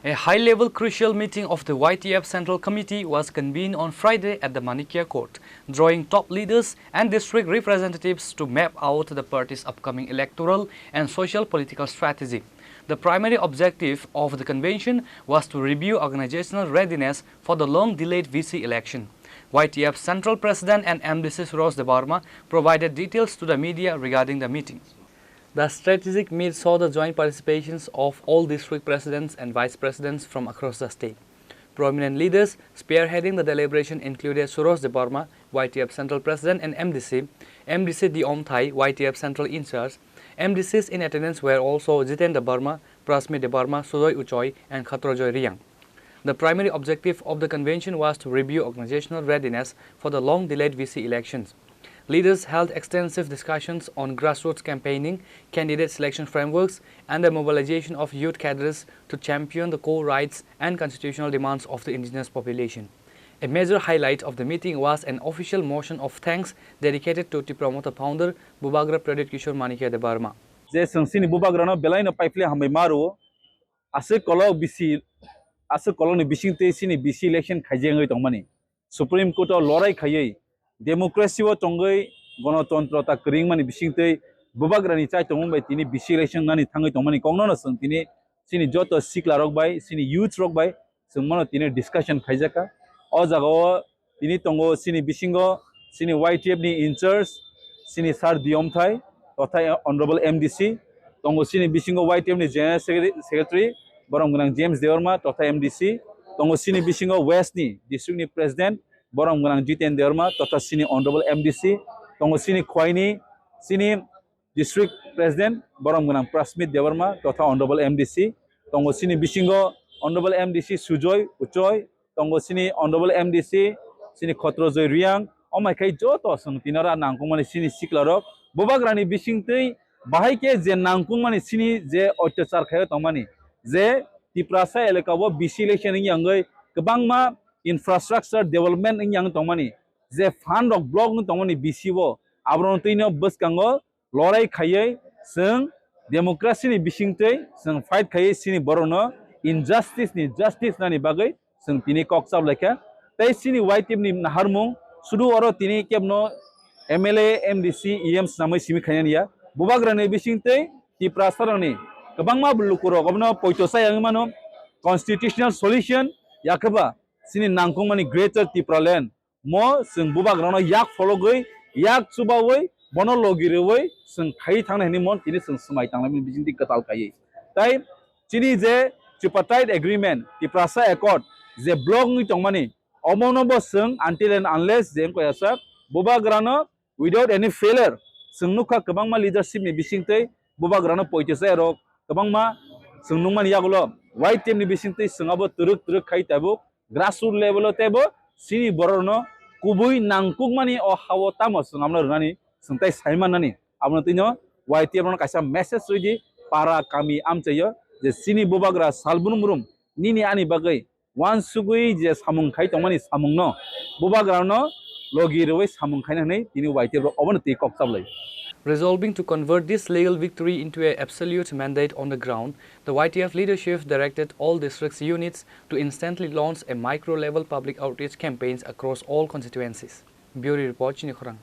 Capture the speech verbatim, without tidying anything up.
A high-level crucial meeting of the Y T F Central Committee was convened on Friday at the Manikya Court, drawing top leaders and district representatives to map out the party's upcoming electoral and social political strategy. The primary objective of the convention was to review organizational readiness for the long-delayed V C election. Y T F Central President and M D C Suresh Debbarma provided details to the media regarding the meeting. The strategic meet saw the joint participations of all district presidents and vice presidents from across the state. Prominent leaders spearheading the deliberation included Suresh Debbarma, Y T F Central President and M D C, M D C Diom Thai, Y T F Central in-charge. M D Cs in attendance were also Jiten Debbarma, Prasmit Debbarma, Sujoy Uchoi, and Khatrojoy Riang. The primary objective of the convention was to review organizational readiness for the long-delayed V C elections. Leaders held extensive discussions on grassroots campaigning, candidate selection frameworks, and the mobilization of youth cadres to champion the core rights and constitutional demands of the indigenous population. A major highlight of the meeting was an official motion of thanks dedicated to Tipra Motha founder Bubagra Pradyut Kishore Manikya Debbarma. Je chwng chini Bubagrano belaino paiphle hambai ma rwo, aswk kolok bisi, aswk kolokni bisingtwi chini V C election khaijak wngwi tongmani. Supreme Court o lorai khaiwi democracy o tongwi gonotontro ta kwrwngmani bisingtwi Bubagrani chai tongmung bai tini V C election nani thangwi tongmani kokno no chwng tini chini joto siklarok bai, chini youth rok bai chwng mano tini discussion khaijakha. O jaga o tini tongo chini bisingo chini Y T F ni in-charge chini Sir Diyomthai totha Honorable M D C, tongo chini bisingo Y T F ni General Secretary, Secretary borom gwnang James Debbarma totha M D C, tongo chini bisingo West ni district ni President borom gwnang Jiten Debbarma totha chini Honorable M D C, tongo chini Khwaini chini District President borom gwnang Prasmit Debbarma totha Honorable M D C, tongo chini bisingo Honorable M D C Sujoy Uchoi, tongo chini Honorable M D C chini Khotrojoy Riang, omai khai joto chwng tinora nangkukmani chini siklarok Bubagrani bisingtwi bahai khe je nangkukmani chini je otyachar khaio tongmani, je Tiprasa elaka o V C election wngya wngwi kwbangma infrastructure development wngya wngwi tongmani, je fund rok block wngwi tongmani V C o, aborokni twino bwskango lorai khaiwi chwng democracy ni bisingtwi chwng fight khaiwi chini borokno injustice ni justice nani bagwi chwng tini kok chap laikha. Tei chini Y T F ni naharmung sudu oro tini kebno M L A, M D C, E M swnamwi simi khainani ya. Bubagrani bisingtwi Tiprasarokni kwbangma lukurok obono poito chaya wngwi mano, constitutional solution yakheba chini nangkukmani Greater Tipraland mo chwng Bubagrano yak phologwi, yak chubawi, bono logi rwwi chwng khaiwi thangnai hwnwi mo tini chwng swmai tanglaimani bisingtwi kwtal kaiwi. Tai chini je Tripartite Agreement, Tiprasa Accord, je block wngwi tongmani, omono bo chwng until and unless je wngkha ya sak Bubagrano without any failure, chwng nukha kwbangma leadership ni bisingtwi Bubagrano poito chaya rok kwbangma chwng nukmani yagulo Y T F ni bisingtwi chwng abo twrwk twrwk khai tabuk grassroots level o teibo chini borokno kubui nangkukmani o ha-o tamo chwng abono rwnani chwng tai sai mannani. Abono twino Y T F rokno kaisa message rwdi para kami amchaio je chini Bubagra salbrum brum nini ani bagwi uansugwi je samung khai tongmani samungno Bubagrano logi rwui samung khaina hwnwi tini Y T F rok obono twi kok chablai. Resolving to convert this legal victory into a absolute mandate on the ground, the Y T F leadership directed all districts units to instantly launch a micro-level public outreach campaigns across all constituencies. Bureau Report, Chini Khorang.